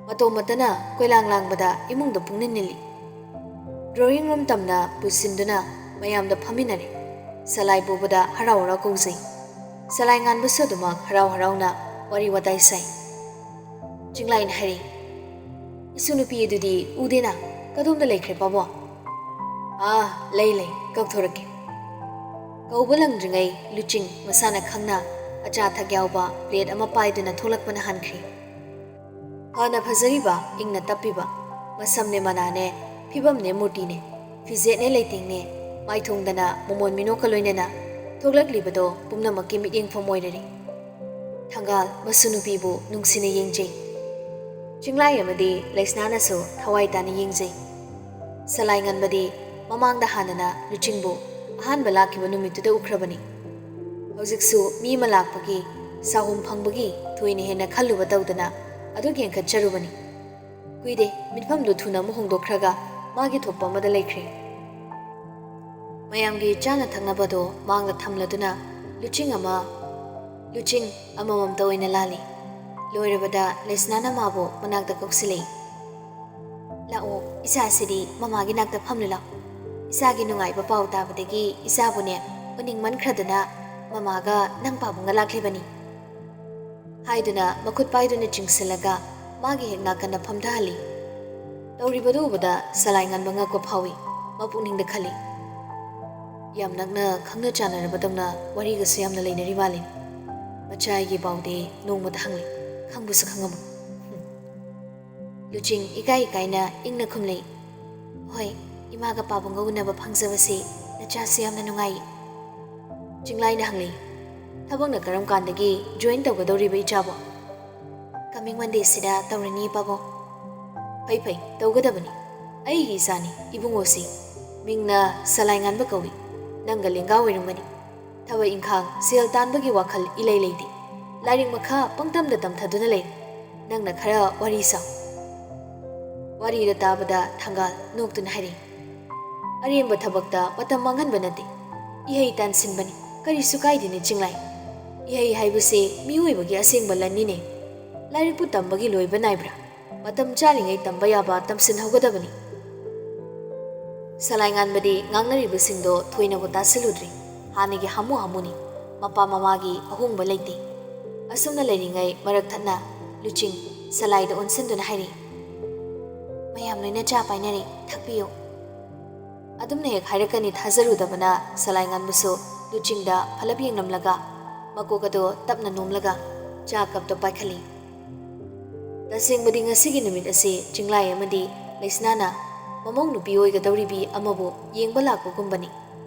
ꯃꯇꯧ ꯃꯇꯅ ꯀꯣꯏꯂꯥꯡ ꯂꯥꯡꯕꯗ ꯏꯃꯨꯡꯗ ꯄꯨꯛꯅꯤꯡ ꯅꯤꯜꯂꯤ꯫ Drawing room ꯇꯝꯅ ꯄꯨꯁꯤꯟꯗꯨꯅ ꯃꯌꯥꯝꯗ ꯐꯝꯃꯤꯟꯅꯔꯦ꯫ ꯆꯂꯥꯏ ꯄꯨꯕꯗ ꯍꯔꯥꯎ ꯍꯔꯥꯎ ꯀꯧꯖꯩ꯫ ꯆꯂꯥꯏ ꯉꯥꯟꯕꯁꯨ ꯑꯗꯨꯃꯛ ꯍꯔꯥꯎ ꯍꯔꯥꯎꯅ ꯋꯥꯔꯤ ꯋꯥꯇꯥꯏ ꯁꯥꯏ꯫ ꯆꯤꯡꯂꯥꯏꯅ ꯍꯥꯏꯔꯛꯏ, "ꯏꯁꯨ ꯅꯨꯄꯤ ꯑꯗꯨꯗꯤ ꯎꯗꯦꯅ, ꯀꯗꯣꯝꯗ ꯂꯩꯈ꯭ꯔꯦ ꯄꯥꯕꯣ?" "ꯑꯥ, ꯂꯩ ꯂꯩ, ꯀꯧꯊꯣꯔꯛꯀꯦ꯫" ꯀꯧꯕ ꯂꯪꯗ꯭ꯔꯤꯉꯩ ꯂꯨꯆꯤꯡ ꯃꯁꯥꯅ ꯈꯪꯅ ꯑꯆꯥ ꯑꯊꯛ ꯌꯥꯎꯕ plate ꯑꯃ ꯄꯥꯏꯗꯨꯅ ꯊꯣꯛꯂꯛꯄꯅ ꯍꯥꯟꯈ꯭ꯔꯦ꯫ ꯐꯅ ꯐꯖꯔꯤꯕ, ꯏꯪꯅ ꯇꯞꯄꯤꯕ, ꯃꯁꯝꯅꯦ ꯃꯅꯥꯅꯦ, ꯐꯤꯕꯝꯅꯦ ꯃꯨꯔꯇꯤꯅꯦ, ꯐꯤꯖꯦꯠꯅꯦ ꯂꯩꯇꯦꯡꯅꯦ, ꯃꯥꯏꯊꯣꯡꯗꯅ ꯃꯃꯣꯟ ꯃꯤꯅꯣꯛꯀ ꯂꯣꯏꯅꯅ ꯊꯣꯛꯂꯛꯂꯤꯕꯗꯣ ꯄꯨꯝꯅꯃꯛꯀꯤ ꯃꯤꯠꯌꯦꯡꯐꯝ ꯑꯣꯏꯔꯔꯦ꯫ ꯊꯪꯒꯥꯜ ꯃꯁꯨ ꯅꯨꯄꯤꯕꯨ ꯅꯨꯡꯁꯤꯅ ꯌꯦꯡꯖꯩ꯫ ꯆꯤꯡꯂꯥꯏ ꯑꯃꯗꯤ ꯂꯩꯁꯅꯥꯅꯁꯨ ꯊꯋꯥꯏ ꯇꯥꯅ ꯌꯦꯡꯖꯩ꯫ ꯆꯂꯥꯏ ꯉꯟꯕꯗꯤ ꯃꯃꯥꯡꯗ ꯍꯥꯟꯅꯅ ꯂꯨꯆꯤꯡꯕꯨ ꯑꯍꯥꯟꯕ ꯂꯥꯛꯈꯤꯕ ꯅꯨꯃꯤꯠꯇꯨꯗ ꯎꯈ꯭ꯔꯕꯅꯤ꯫ ꯍꯧꯖꯤꯛꯁꯨ ꯃꯤ ꯑꯃ ꯂꯥꯛꯄꯒꯤ ꯆꯥꯍꯨꯝ ꯐꯪꯕꯒꯤ ꯊꯣꯏꯅ ꯍꯦꯟꯅ ꯈꯜꯂꯨꯕ ꯇꯧꯗꯅ ꯑꯗꯨꯛ ꯌꯦꯡꯈꯠꯆꯔꯨꯕꯅꯤ꯫ ꯀꯨꯏꯗꯦ, ꯃꯤꯠꯐꯝꯗꯨ ꯊꯨꯅ ꯑꯃꯨꯛ ꯍꯣꯡꯗꯣꯛꯈ꯭ꯔꯒ ꯃꯥꯒꯤ ꯊꯣꯛꯄ ꯑꯃꯗ ꯂꯩꯈ꯭ꯔꯦ꯫ ꯃꯌꯥꯝꯒꯤ ꯆꯥꯅ ꯊꯛꯅꯕꯗꯣ ꯃꯥꯡꯗ ꯊꯝꯂꯗꯨꯅ ꯂꯨꯆꯤꯡ ꯑꯃ, ꯂꯨꯆꯤꯡ ꯑꯃꯃꯝꯇ ꯑꯣꯏꯅ ꯂꯥꯜꯂꯤ꯫ ꯂꯣꯏꯔꯕꯗ ꯂꯩꯁꯅꯥꯅ ꯃꯥꯕꯨ ꯃꯅꯥꯛꯇ ꯀꯧꯁꯤꯜꯂꯛꯏ꯫ "ꯂꯥꯛꯑꯣ, ꯏꯆꯥꯁꯤꯗꯤ ꯃꯃꯥꯒꯤ ꯅꯥꯛꯇ ꯐꯝꯂꯨ ꯂꯥꯎ꯫ ꯏꯆꯥꯒꯤ ꯅꯨꯡꯉꯥꯏꯕ ꯄꯥꯎ ꯇꯥꯕꯗꯒꯤ ꯏꯆꯥꯕꯨꯅꯦ ꯎꯅꯤꯡꯃꯟꯈ꯭ꯔꯗꯅ ꯃꯃꯥꯒ ꯅꯪ ꯄꯥꯕꯨꯡꯒ ꯂꯥꯛꯂꯤꯕꯅꯤ꯫" ꯍꯥꯏꯗꯨꯅ ꯃꯈꯨꯠ ꯄꯥꯏꯗꯨꯅ ꯆꯤꯡꯁꯤꯜꯂꯒ ꯃꯥꯒꯤ ꯍꯦꯛ ꯅꯥꯀꯟꯗ ꯐꯝꯊꯍꯜꯂꯤ꯫ ꯇꯧꯔꯤꯕꯗꯨ ꯎꯕꯗ ꯁꯂꯥꯏ ꯉꯥꯟꯕ ꯉꯛꯄ ꯐꯥꯎꯏ꯫ ꯃꯄꯨꯛꯅꯤꯡꯗ ꯈꯜꯂꯤ, "ꯌꯥꯝ ꯅꯛꯅ ꯈꯪꯅ ꯆꯥꯟꯅꯔꯕꯗꯧꯅ ꯋꯥꯔꯤꯒꯁꯨ ꯌꯥꯝꯅ ꯂꯩꯅꯔꯤ ꯃꯥꯜꯂꯤ꯫ ꯃꯆꯥ ꯑꯩꯒꯤ ꯄꯥꯎꯗꯤ ꯅꯣꯡꯃꯇ ꯍꯪꯂꯤ, ꯈꯪꯕꯁꯨ ꯈꯪꯉꯝꯃꯣꯏ꯫" ꯂꯨꯆꯤꯡ ꯏꯀꯥꯏ ꯏꯀꯥꯏꯅ ꯏꯪꯅ ꯈꯨꯝꯂꯛꯏ, "ꯍꯣꯏ, ꯏꯃꯥꯒ ꯄꯥꯕꯨꯡꯒ ꯎꯅꯕ ꯐꯪꯖꯕꯁꯤ ꯅꯆꯥꯁꯨ ꯌꯥꯝꯅ ꯅꯨꯡꯉꯥꯏ꯫" ꯆꯤꯡꯂꯥꯏꯅ ꯍꯪꯂꯛꯏ, "ꯊꯕꯛꯅ ꯀꯔꯝ ꯀꯥꯟꯗꯒꯤ ꯖꯣꯏꯟ ꯇꯧꯒꯗꯧꯔꯤꯕ ꯏꯆꯥꯕꯣ?" "ꯀꯃꯤꯡ ꯃꯟꯗꯦꯁꯤꯗ ꯇꯧꯔꯅꯤ ꯄꯥꯕꯨꯡ꯫" "ꯐꯩ ꯐꯩ, ꯇꯧꯒꯗꯕꯅꯤ꯫ ꯑꯩꯒꯤ ꯏꯆꯥꯅꯤ ꯏꯕꯨꯡꯉꯣꯁꯤ꯫ ꯃꯤꯡꯅ ꯁꯂꯥꯏ ꯉꯥꯟꯕ ꯀꯧꯏ꯫ ꯅꯪꯒ ꯂꯦꯡꯒꯥ ꯑꯣꯏꯔꯝꯒꯅꯤ꯫ ꯊꯕꯛ ꯏꯪꯈꯥꯡ, ꯁꯦꯜ ꯇꯥꯟꯕꯒꯤ ꯋꯥꯈꯜ ꯏꯂꯩ ꯂꯩꯇꯦ꯫ ꯂꯥꯏꯔꯤꯛ ꯃꯈꯥ ꯄꯪꯇꯝꯗ ꯇꯝꯊꯗꯨꯅ ꯂꯩ꯫ ꯅꯪꯅ ꯈꯔ ꯋꯥꯔꯤ ꯁꯥꯎ꯫" ꯋꯥꯔꯤꯗ ꯇꯥꯕꯗ ꯊꯪꯒꯥꯜ ꯅꯣꯛꯇꯨꯅ ꯍꯥꯏꯔꯛꯏ, "ꯑꯔꯦꯝꯕ ꯊꯕꯛꯇ ꯃꯇꯝ ꯃꯥꯡꯍꯟꯕ ꯅꯠꯇꯦ, ꯏꯍꯩ ꯇꯥꯟꯁꯤꯟꯕꯅꯤ꯫ ꯀꯔꯤꯁꯨ ꯀꯥꯏꯗꯦꯅꯦ ꯆꯤꯡꯂꯥꯏ꯫ ꯏꯍꯩ ꯍꯥꯏꯕꯁꯦ ꯃꯤꯑꯣꯏꯕꯒꯤ ꯑꯁꯦꯡꯕ ꯂꯟꯅꯤꯅꯦ꯫ ꯂꯥꯏꯔꯤꯛꯄꯨ ꯇꯝꯕꯒꯤ ꯂꯣꯏꯕ ꯅꯥꯏꯕ꯭ꯔꯥ? ꯃꯇꯝ ꯆꯥꯔꯤꯉꯩ ꯇꯝꯕ ꯌꯥꯕ ꯇꯝꯁꯤꯟꯍꯧꯒꯗꯕꯅꯤ꯫" ꯁꯂꯥꯏ ꯉꯥꯟꯕꯗꯤ ꯉꯥꯡꯅꯔꯤꯕꯁꯤꯡꯗꯣ ꯊꯣꯏꯅꯕꯨ ꯇꯥꯁꯤꯜꯂꯨꯗ꯭ꯔꯤ꯫ ꯍꯥꯟꯅꯒꯤ ꯍꯥꯃꯨ ꯍꯥꯃꯨꯅꯤ꯫ ꯃꯄꯥ ꯃꯃꯥꯒꯤ ꯑꯍꯣꯡꯕ ꯂꯩꯇꯦ꯫ ꯑꯁꯨꯝꯅ ꯂꯩꯔꯤꯉꯩ ꯃꯔꯛ ꯊꯠꯅ ꯂꯨꯆꯤꯡ ꯁꯂꯥꯏꯗ ꯑꯣꯟꯁꯤꯟꯗꯨꯅ ꯍꯥꯏꯔꯛꯏ, "ꯃꯌꯥꯝ ꯂꯣꯏꯅ ꯆꯥ ꯄꯥꯏꯅꯔꯦ, ꯊꯛꯄꯤꯌꯨ꯫" ꯑꯗꯨꯝꯅ ꯍꯦꯛ ꯍꯥꯏꯔꯛꯀꯅꯤ ꯊꯥꯖꯔꯨꯗꯕꯅ ꯁꯂꯥꯏ ꯉꯥꯟꯕꯁꯨ ꯂꯨꯆꯤꯡꯗ ꯐꯂꯞ ꯌꯦꯡꯂꯝꯂꯒ ꯃꯀꯣꯛ ꯑꯗꯨ ꯇꯞꯅ ꯅꯣꯝꯂꯒ ꯆꯥ ꯀꯞꯇꯣ ꯄꯥꯏꯈꯠꯂꯤ꯫ ꯇꯁꯦꯡꯕꯗꯤ ꯉꯁꯤꯒꯤ ꯅꯨꯃꯤꯠ ꯑꯁꯤ ꯆꯤꯡꯂꯥꯏ ꯑꯃꯗꯤ ꯂꯩꯁꯅꯥꯅ ꯃꯃꯧ ꯅꯨꯄꯤ ꯑꯣꯏꯒꯗꯧꯔꯤꯕꯤ ꯑꯃꯕꯨ ꯌꯦꯡꯕ ꯂꯥꯛꯄꯒꯨꯝꯕꯅꯤ꯫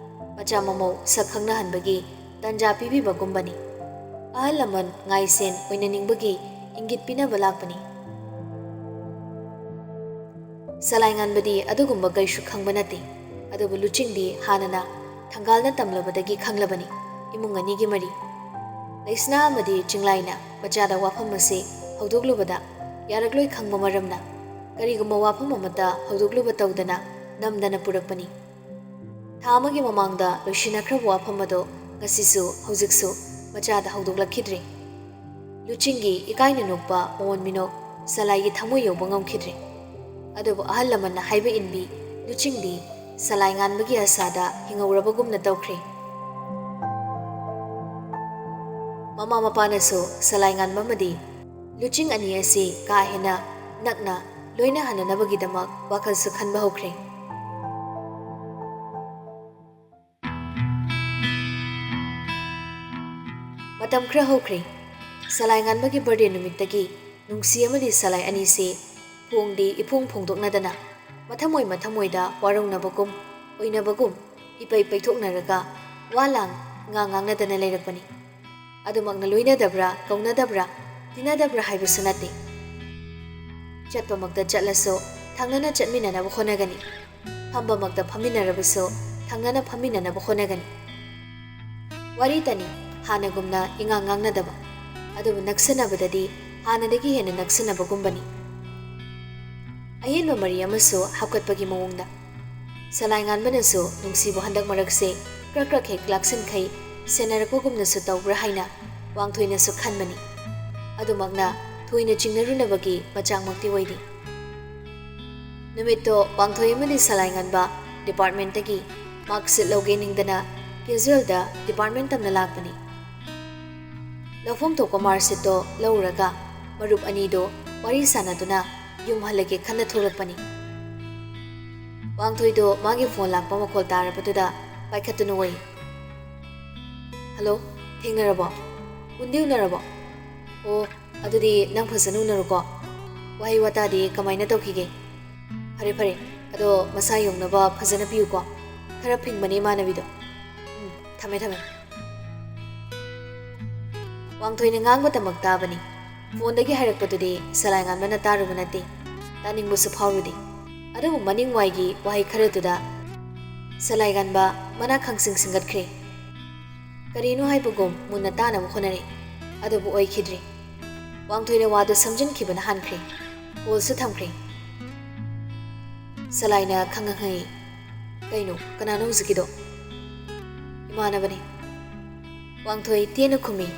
ꯃꯆꯥ ꯃꯃꯧ ꯁꯛ ꯈꯪꯅꯍꯟꯕꯒꯤ ꯇꯟꯖꯥ ꯄꯤꯕꯤꯕꯒꯨꯝꯕꯅꯤ꯫ ꯑꯍꯜ ꯂꯃꯟ ꯉꯥꯏꯁꯦꯟ ꯑꯣꯏꯅꯅꯤꯡꯕꯒꯤ ꯏꯪꯒꯤꯠ ꯄꯤꯅꯕ ꯂꯥꯛꯄꯅꯤ꯫ ꯁꯂꯥꯏ ꯉꯥꯟꯕꯗꯤ ꯑꯗꯨꯒꯨꯝꯕ ꯀꯩꯁꯨ ꯈꯪꯕ ꯅꯠꯇꯦ꯫ ꯑꯗꯨꯕꯨ ꯂꯨꯆꯤꯡꯗꯤ ꯍꯥꯟꯅꯅ ꯊꯪꯒꯥꯜꯅ ꯇꯝꯂꯕꯗꯒꯤ ꯈꯪꯂꯕꯅꯤ ꯏꯃꯨꯡ ꯑꯅꯤꯒꯤ ꯃꯔꯤ꯫ ꯂꯩꯁꯅꯥ ꯑꯃꯗꯤ ꯆꯤꯡꯂꯥꯏꯅ ꯃꯆꯥꯗ ꯋꯥꯐꯝ ꯑꯁꯤ ꯍꯧꯗꯣꯛꯂꯨꯕꯗ ꯌꯥꯔꯛꯂꯣꯏ ꯈꯪꯕ ꯃꯔꯝꯅ ꯀꯔꯤꯒꯨꯝꯕ ꯋꯥꯐꯝ ꯑꯃꯠꯇ ꯍꯧꯗꯣꯛꯂꯨꯕ ꯇꯧꯗꯅ ꯅꯝꯗꯅ ꯄꯨꯔꯛꯄꯅꯤ꯫ ꯊꯥ ꯑꯃꯒꯤ ꯃꯃꯥꯡꯗ ꯂꯣꯏꯁꯤꯟꯅꯈ꯭ꯔꯕ ꯋꯥꯐꯝ ꯑꯗꯨ ꯉꯁꯤꯁꯨ ꯍꯧꯖꯤꯛꯁꯨ ꯃꯆꯥꯗ ꯍꯧꯗꯣꯛꯂꯛꯈꯤꯗ꯭ꯔꯤ꯫ ꯂꯨꯆꯤꯡꯒꯤ ꯏꯀꯥꯏꯅ ꯅꯣꯛꯄ ꯃꯑꯣꯟ ꯃꯤꯅꯣꯛ ꯁꯂꯥꯏꯒꯤ ꯊꯃꯣꯏ ꯌꯧꯕ ꯉꯝꯈꯤꯗ꯭ꯔꯦ꯫ ꯑꯗꯨꯕꯨ ꯑꯍꯜ ꯂꯃꯟꯅ ꯍꯥꯏꯕ ꯏꯟꯕꯤ ꯂꯨꯆꯤꯡꯗꯤ ꯁꯂꯥꯏ ꯉꯥꯟꯕꯒꯤ ꯑꯁꯥꯗ ꯍꯤꯡꯍꯧꯔꯕꯒꯨꯝꯅ ꯇꯧꯈ꯭ꯔꯦ꯫ ꯃꯃꯥ ꯃꯄꯥꯅꯁꯨ ꯁꯂꯥꯏ ꯉꯥꯟꯕ ꯑꯃꯗꯤ ꯂꯨꯆꯤꯡ ꯑꯅꯤ ꯑꯁꯤ ꯀꯥ ꯍꯦꯟꯅ ꯅꯛꯅ ꯂꯣꯏꯅ ꯍꯟꯅꯅꯕꯒꯤꯗꯃꯛ ꯋꯥꯈꯜꯁꯨ ꯈꯟꯕ ꯍꯧꯈ꯭ꯔꯦ꯫ ꯃꯇꯝ ꯈꯔ ꯍꯧꯈ꯭ꯔꯦ꯫ ꯁꯂꯥꯏ ꯉꯥꯟꯕꯒꯤ ꯕꯥꯔꯗꯦ ꯅꯨꯃꯤꯠꯇꯒꯤ ꯅꯨꯡꯁꯤ ꯑꯃꯗꯤ ꯁꯂꯥꯏ ꯑꯅꯤꯁꯤ ꯐꯣꯡꯗꯤ ꯏꯐꯣꯡ ꯐꯣꯡꯗꯣꯛꯅꯗꯅ, ꯃꯊꯃꯣꯏ ꯃꯊꯃꯣꯏꯗ ꯋꯥꯔꯧꯅꯕꯒꯨꯝ, ꯑꯣꯏꯅꯕꯒꯨꯝ, ꯏꯄꯩ ꯄꯩꯊꯣꯛꯅꯔꯒ ꯋꯥ ꯂꯥꯡ ꯉꯥꯡ ꯉꯥꯡꯅꯗꯅ ꯂꯩꯔꯛꯄꯅꯤ꯫ ꯑꯗꯨꯃꯛꯅ ꯂꯣꯏꯅꯗꯕ꯭ꯔꯥ, ꯀꯧꯅꯗꯕ꯭ꯔꯥ, ꯇꯤꯟꯅꯗꯕ꯭ꯔꯥ ꯍꯥꯏꯕꯁꯨ ꯅꯠꯇꯦ꯫ ꯆꯠꯄꯃꯛꯇ ꯆꯠꯂꯁꯨ ꯊꯪꯅꯅ ꯆꯠꯃꯤꯟꯅꯅꯕ ꯍꯣꯠꯅꯒꯅꯤ꯫ ꯐꯝꯕꯃꯛꯇ ꯐꯝꯃꯤꯟꯅꯔꯕꯁꯨ ꯊꯪꯅꯅ ꯐꯝꯃꯤꯟꯅꯅꯕ ꯍꯣꯠꯅꯒꯅꯤ꯫ ꯋꯥꯔꯤꯇꯅꯤ, ꯍꯥꯟꯅꯒꯨꯝꯅ ꯏꯉꯥꯡ ꯉꯥꯡꯅꯗꯕ, ꯑꯗꯨꯕꯨ ꯅꯛꯁꯟꯅꯕꯗꯗꯤ ꯍꯥꯟꯅꯗꯒꯤ ꯍꯦꯟꯅ ꯅꯛꯁꯟꯅꯕꯒꯨꯝꯕꯅꯤ꯫ ꯑꯍꯦꯟꯕ ꯃꯔꯤ ꯑꯃꯁꯨ ꯍꯥꯞꯀꯠꯄꯒꯤ ꯃꯑꯣꯡꯗ꯫ ꯁꯂꯥꯏ ꯉꯥꯟꯕꯅꯁꯨ ꯅꯨꯡꯁꯤꯕꯨ ꯍꯟꯗꯛ ꯃꯔꯛꯁꯦ ꯀ꯭ꯔꯛ ꯀ꯭ꯔꯛ ꯍꯦꯛ ꯂꯥꯛꯁꯤꯟꯈꯩ ꯁꯦꯟꯅꯔꯛꯄꯒꯨꯝꯅꯁꯨ ꯇꯧꯕ꯭ꯔꯥ ꯍꯥꯏꯅ ꯋꯥꯡꯊꯣꯏꯅꯁꯨ ꯈꯟꯕꯅꯤ꯫ ꯑꯗꯨꯃꯛꯅ ꯊꯣꯏꯅ ꯆꯤꯡꯅꯔꯨꯅꯕꯒꯤ ꯃꯆꯥꯛꯃꯛꯇꯤ ꯑꯣꯏꯗꯦ꯫ ꯅꯨꯃꯤꯠꯇꯣ ꯋꯥꯡꯊꯣꯏ ꯑꯃꯗꯤ ꯁꯂꯥꯏ ꯉꯥꯟꯕ ꯗꯤꯄꯥꯔꯠꯃꯦꯟꯇꯒꯤ ꯃꯥꯔꯛꯁꯤꯠ ꯂꯧꯒꯦ ꯅꯤꯡꯗꯅ ꯀꯦꯖꯨꯋꯦꯜꯗ ꯗꯤꯄꯥꯔꯠꯃꯦꯟ ꯇꯝꯅ ꯂꯥꯛꯄꯅꯤ꯫ ꯂꯧꯐꯝ ꯊꯣꯛꯄ ꯃꯥꯔꯛꯁꯤꯠꯇꯣ ꯂꯧꯔꯒ ꯃꯔꯨꯞ ꯑꯅꯤꯗꯣ ꯋꯥꯔꯤ ꯁꯥꯟꯅꯗꯨꯅ ꯌꯨꯝ ꯍꯜꯂꯒꯦ ꯈꯟꯅ ꯊꯣꯛꯂꯛꯄꯅꯤ꯫ ꯋꯥꯡꯊꯣꯏꯗꯣ ꯃꯥꯒꯤ ꯐꯣꯟ ꯂꯥꯛꯄ ꯃꯈꯣꯜ ꯇꯥꯔꯕꯗꯨꯗ ꯄꯥꯏꯈꯠꯇꯨꯅ ꯋꯥꯏ꯫ "ꯍꯜꯂꯣ, ꯊꯦꯡꯅꯔꯕꯣ? ꯎꯟꯗꯤ ꯎꯅꯔꯕꯣ? ꯑꯣ, ꯑꯗꯨꯗꯤ ꯅꯪ ꯐꯖꯅ ꯎꯅꯔꯣꯀꯣ꯫ ꯋꯥꯍꯩ ꯋꯥꯇꯥꯗꯤ ꯀꯃꯥꯏꯅ ꯇꯧꯈꯤꯒꯦ? ꯐꯔꯦ, ꯐꯔꯦ, ꯑꯗꯣ ꯃꯁꯥ ꯌꯧꯅꯕ ꯐꯖꯅ ꯄꯤꯌꯨꯀꯣ꯫ ꯈꯔ ꯐꯤꯡꯕꯅꯦ ꯏꯃꯥꯟꯅꯕꯤꯗꯣ꯫ ꯎꯝ, ꯊꯝꯃꯦ, ꯊꯝꯃꯦ꯫" ꯋꯥꯡꯊꯣꯏꯅ ꯉꯥꯡꯕꯇꯃꯛ ꯇꯥꯕꯅꯤ꯫ ꯐꯣꯟꯗꯒꯤ ꯍꯥꯏꯔꯛꯄꯗꯨꯗꯤ ꯁꯂꯥꯏ ꯉꯥꯟꯕꯅ ꯇꯥꯔꯨꯕ ꯅꯠꯇꯦ, ꯇꯥꯅꯤꯡꯕꯁꯨ ꯐꯥꯎꯔꯨꯗꯦ꯫ ꯑꯗꯨꯕꯨ ꯃꯅꯤꯡꯋꯥꯏꯒꯤ ꯋꯥꯍꯩ ꯈꯔꯗꯨꯗ ꯁꯂꯥꯏ ꯉꯥꯟꯕ ꯃꯅꯥ ꯈꯪꯁꯤꯡ ꯁꯤꯡꯒꯠꯈ꯭ꯔꯦ꯫ ꯀꯔꯤꯅꯣ ꯍꯥꯏꯕꯒꯨꯝ ꯃꯨꯟꯅ ꯇꯥꯅꯕ ꯍꯣꯠꯅꯔꯦ, ꯑꯗꯨꯕꯨ ꯑꯣꯏꯈꯤꯗ꯭ꯔꯦ꯫ ꯋꯥꯡꯊꯣꯏꯅ ꯋꯥꯗꯨ ꯁꯝꯖꯤꯟꯈꯤꯕꯅ ꯍꯥꯟꯈ꯭ꯔꯦ꯫ ꯀꯣꯜꯁꯨ ꯊꯝꯈ꯭ꯔꯦ꯫ ꯁꯂꯥꯏꯅ ꯈꯪꯉ ꯍꯪꯉꯤ, "ꯀꯩꯅꯣ, ꯀꯅꯥꯅꯣ ꯍꯧꯖꯤꯛꯀꯤꯗꯣ?" "ꯏꯃꯥꯟꯅꯕꯅꯤ꯫" ꯋꯥꯡꯊꯣꯏ ꯇꯦꯟꯅ ꯈꯨꯝꯃꯤ꯫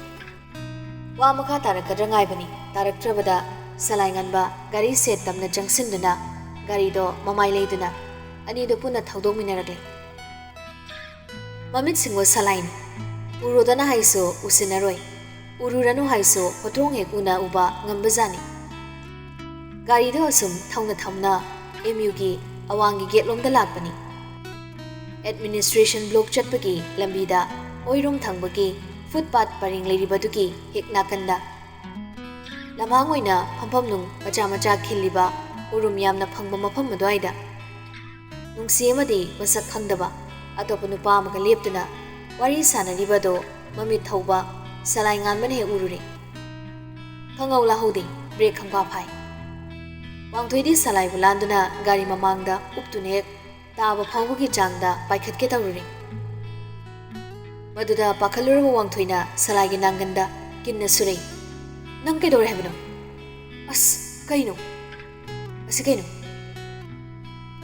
ꯋꯥ ꯃꯈꯥ ꯇꯥꯔꯛꯀꯗ꯭ꯔꯥ ꯉꯥꯏꯕꯅꯤ, ꯇꯥꯔꯛꯇ꯭ꯔꯕꯗ ꯁꯂꯥꯏ ꯉꯥꯟꯕ ꯒꯥꯔꯤ ꯁꯦꯠ ꯇꯝꯅ ꯆꯪꯁꯤꯟꯗꯨꯅ ꯒꯥꯔꯤꯗꯣ ꯃꯃꯥꯏ ꯂꯩꯗꯨꯅ ꯑꯅꯤꯗꯣ ꯄꯨꯟꯅ ꯊꯧꯗꯣꯛꯃꯤꯟꯅꯔꯛꯂꯦ꯫ ꯃꯃꯤꯠꯁꯤꯡꯕꯨ ꯁꯂꯥꯏꯅꯤ꯫ ꯎꯔꯨꯗꯅ ꯍꯥꯏꯁꯨ ꯎꯁꯤꯟꯅꯔꯣꯏ, ꯎꯔꯨꯔꯅꯨ ꯍꯥꯏꯁꯨ ꯍꯣꯇ꯭ꯔꯣꯡ ꯍꯦꯛ ꯎꯅ ꯎꯕ ꯉꯝꯕꯖꯥꯠꯅꯤ꯫ ꯒꯥꯔꯤꯗꯨ ꯑꯁꯨꯝ ꯊꯧꯅ ꯊꯧꯅ ꯑꯦꯝ ꯌꯨꯒꯤ ꯑꯋꯥꯡꯒꯤ ꯒꯦꯠꯂꯣꯝꯗ ꯂꯥꯛꯄꯅꯤ꯫ ꯑꯦꯗꯃꯤꯅꯤꯁꯇ꯭ꯔꯦꯁꯟ ꯕ꯭ꯂꯣꯛ ꯆꯠꯄꯒꯤ ꯂꯝꯕꯤꯗ ꯑꯣꯏꯔꯣꯝ ꯊꯪꯕꯒꯤ ꯐꯨꯠꯄꯥꯠ ꯄꯔꯦꯡ ꯂꯩꯔꯤꯕꯗꯨꯒꯤ ꯍꯦꯛ ꯅꯥꯀꯟꯗ ꯂꯝꯍꯥꯡ ꯑꯣꯏꯅ ꯐꯝꯐꯝ ꯅꯨꯡ ꯃꯆꯥ ꯃꯆꯥ ꯈꯤꯜꯂꯤꯕ ꯎꯔꯨꯝ ꯌꯥꯝꯅ ꯐꯪꯕ ꯃꯐꯝ ꯑꯗꯨꯋꯥꯏꯗ ꯅꯨꯡꯁꯤ ꯑꯃꯗꯤ ꯃꯁꯛ ꯈꯪꯗꯕ ꯑꯇꯣꯞꯄ ꯅꯨꯄꯥ ꯑꯃꯒ ꯂꯦꯞꯇꯨꯅ ꯋꯥꯔꯤ ꯁꯥꯟꯅꯔꯤꯕ ꯑꯗꯣ ꯃꯃꯤꯠ ꯊꯧꯕ ꯁꯂꯥꯏ ꯉꯥꯟꯕꯅ ꯍꯦꯛ ꯎꯔꯨꯔꯦ꯫ ꯈꯪꯍꯧ ꯂꯥꯍꯧꯗꯦ, ꯕ꯭ꯔꯦꯛ ꯈꯪꯐꯥ ꯐꯥꯏ꯫ ꯋꯥꯡꯊꯣꯏꯗꯤ ꯁꯂꯥꯏꯕꯨ ꯂꯥꯟꯗꯨꯅ ꯒꯥꯔꯤ ꯃꯃꯥꯡꯗ ꯎꯞꯇꯨꯅ ꯍꯦꯛ ꯇꯥꯕ ꯐꯥꯎꯕꯒꯤ ꯆꯥꯡꯗ ꯄꯥꯏꯈꯠꯀꯦ ꯇꯧꯔꯨꯔꯦ꯫ ꯃꯗꯨꯗ ꯄꯥꯈꯠꯂꯨꯔꯕ ꯋꯥꯡꯊꯣꯏꯅ ꯁꯂꯥꯏꯒꯤ ꯅꯥꯡꯒꯟꯗ ꯀꯤꯟꯅ ꯁꯨꯔꯩ꯫ "ꯅꯪ ꯀꯩꯗꯧꯔꯦ ꯍꯥꯏꯕꯅꯣ? ꯑꯁ, ꯀꯩꯅꯣ? ꯑꯁꯤ ꯀꯩꯅꯣ?"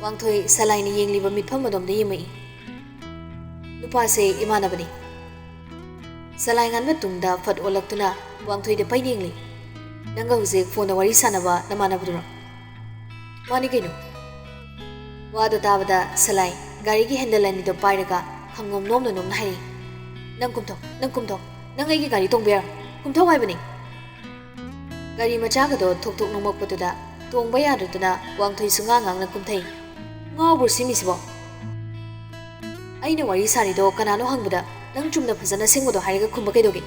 ꯋꯥꯡꯊꯣꯏ ꯁꯂꯥꯏꯅ ꯌꯦꯡꯂꯤꯕ ꯃꯤꯠꯐꯝ ꯑꯗꯣꯝꯗ ꯌꯦꯡꯂꯛꯏ꯫ "ꯅꯨꯄꯥꯁꯦ ꯏꯃꯥꯟꯅꯕꯅꯤ꯫" ꯁꯂꯥꯏ ꯉꯥꯟꯕ ꯇꯨꯡꯗ ꯐꯠ ꯑꯣꯜꯂꯛꯇꯨꯅ ꯋꯥꯡꯊꯣꯏꯗ ꯄꯩꯅꯦꯡꯂꯤ꯫ "ꯅꯪꯒ ꯍꯧꯖꯤꯛ ꯐꯣꯟꯗ ꯋꯥꯔꯤ ꯁꯥꯟꯅꯕ ꯅꯃꯥꯟꯅꯕꯗꯨꯔꯣ?" "ꯃꯥꯅꯤ ꯀꯩꯅꯣ꯫" ꯋꯥꯗꯣ ꯇꯥꯕꯗ ꯁꯂꯥꯏ ꯒꯥꯔꯤꯒꯤ ꯍꯦꯟꯗꯜ ꯑꯅꯤꯗꯣ ꯄꯥꯏꯔꯒ ꯈꯪꯅꯣꯝ ꯅꯣꯝꯅ ꯅꯣꯝꯅ ꯍꯥꯏꯔꯛꯏ꯫ "ꯅꯪ ꯀꯨꯝꯊꯧ, ꯅꯪ ꯀꯨꯝꯊꯧ, ꯅꯪ ꯑꯩꯒꯤ ꯒꯥꯔꯤ ꯇꯣꯡꯕ ꯌꯥꯔꯣꯏ, ꯀꯨꯝꯊꯧ ꯍꯥꯏꯕꯅꯤ!" ꯒꯥꯔꯤ ꯃꯆꯥꯒꯗꯣ ꯊꯣꯛ ꯊꯣꯛ ꯅꯣꯝꯃꯛꯄꯗꯨꯗ ꯇꯣꯡꯕ ꯌꯥꯗꯗꯨꯅ ꯋꯥꯡꯊꯣꯏꯁꯨ ꯉꯥꯡ ꯉꯥꯡꯅ ꯀꯨꯝꯊꯩ꯫ "ꯉꯥꯎꯕ꯭ꯔꯣ ꯁꯤ ꯃꯤꯁꯤꯕꯣ? ꯑꯩꯅ ꯋꯥꯔꯤ ꯁꯥꯔꯤꯗꯣ ꯀꯅꯥꯅꯣ ꯍꯪꯕꯗ ꯅꯪ ꯆꯨꯝꯅ ꯐꯖꯅ ꯑꯁꯦꯡꯕꯗꯣ ꯍꯥꯏꯔꯒ ꯈꯨꯝꯕ ꯀꯩꯗꯧꯒꯦ?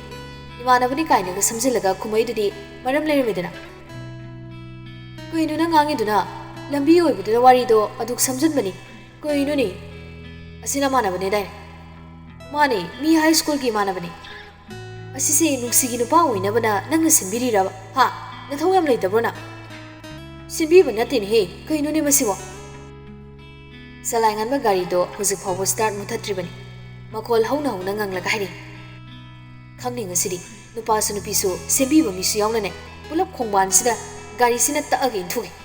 ꯏꯃꯥꯟꯅꯕꯅꯤ ꯀꯥꯏꯅꯒ ꯁꯝꯖꯤꯜꯂꯒ ꯈꯨꯝꯃꯛꯏꯗꯨꯗꯤ ꯃꯔꯝ ꯂꯩꯔꯝꯃꯤꯗꯅ?" "ꯀꯩꯅꯣ ꯅꯪ ꯉꯥꯡꯉꯤꯗꯨꯅ? ꯂꯝꯕꯤ ꯑꯣꯏꯕꯗꯨꯗ ꯋꯥꯔꯤꯗꯣ ꯑꯗꯨꯛ ꯁꯝꯖꯤꯟꯕꯅꯤ꯫ ꯀꯩꯅꯣꯅꯦ? ꯑꯁꯤ ꯅꯃꯥꯟꯅꯕꯅꯦꯗꯥꯏꯅꯦ?" "ꯃꯥꯅꯦ, ꯃꯤ ꯍꯥꯏ ꯁ꯭ꯀꯨꯜꯒꯤ ꯏꯃꯥꯟꯅꯕꯅꯦ꯫" "ꯑꯁꯤꯁꯦ ꯅꯨꯡꯁꯤꯒꯤ ꯅꯨꯄꯥ ꯑꯣꯏꯅꯕꯅ ꯅꯪꯅ ꯁꯤꯟꯕꯤꯔꯤꯔꯕ? ꯍꯥ? ꯅꯊꯧ ꯌꯥꯝ ꯂꯩꯇꯕ꯭ꯔꯣ ꯅꯪ?" "ꯁꯤꯟꯕꯤꯕ ꯅꯠꯇꯦꯅꯦꯍꯦ, ꯀꯩꯅꯣꯅꯦ ꯃꯁꯤꯕꯣ?" ꯁꯂꯥꯏ ꯉꯥꯟꯕ ꯒꯥꯔꯤꯗꯣ ꯍꯧꯖꯤꯛ ꯐꯥꯎꯕ ꯁ꯭ꯇꯥꯔꯠ ꯃꯨꯊꯠꯇ꯭ꯔꯤꯕꯅꯤ꯫ ꯃꯈꯣꯜ ꯍꯧꯅ ꯍꯧꯅ ꯉꯪꯂꯒ ꯍꯥꯏꯔꯤ꯫ "ꯈꯪꯅꯤ ꯉꯁꯤꯗꯤ, ꯅꯨꯄꯥꯁꯨ ꯅꯨꯄꯤꯁꯨ ꯁꯦꯝꯕꯤꯕ ꯃꯤꯁꯨ ꯌꯥꯎꯅꯅꯦ, ꯄꯨꯂꯞ ꯈꯣꯡꯕꯥꯟꯁꯤꯗ ꯒꯥꯔꯤꯁꯤꯅ ꯇꯛꯑꯒ ꯏꯟꯊꯨꯒꯦ꯫"